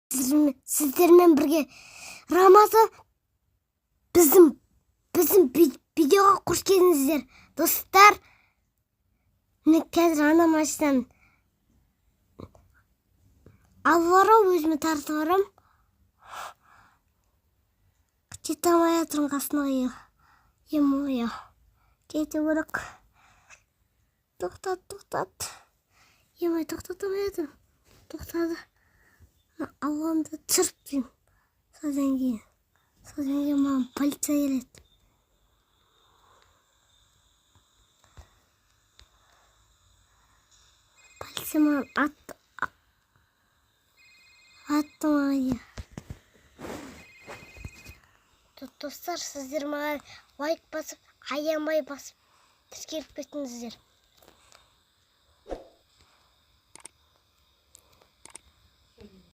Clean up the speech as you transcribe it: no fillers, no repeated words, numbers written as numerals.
Сіздермен бірге Рамазан. Біздің видеоға қош келдіңіздер, достар. Мен қазір ана машинаны алып барамын, өзіме тартып барамын. Жете алмай жатырмын қасына. Е, кету керек. Тоқтат, тоқтат! Ё-моё, тоқтата алмай жатырмын. Тоқтады. Аламын да түсіріп тастаймын. Содан кейін маған полиция келеді. Полиция маған атты маған. Достар, сіздер маған лайк басып, аямай басып, тіркеліп кетіңіздер.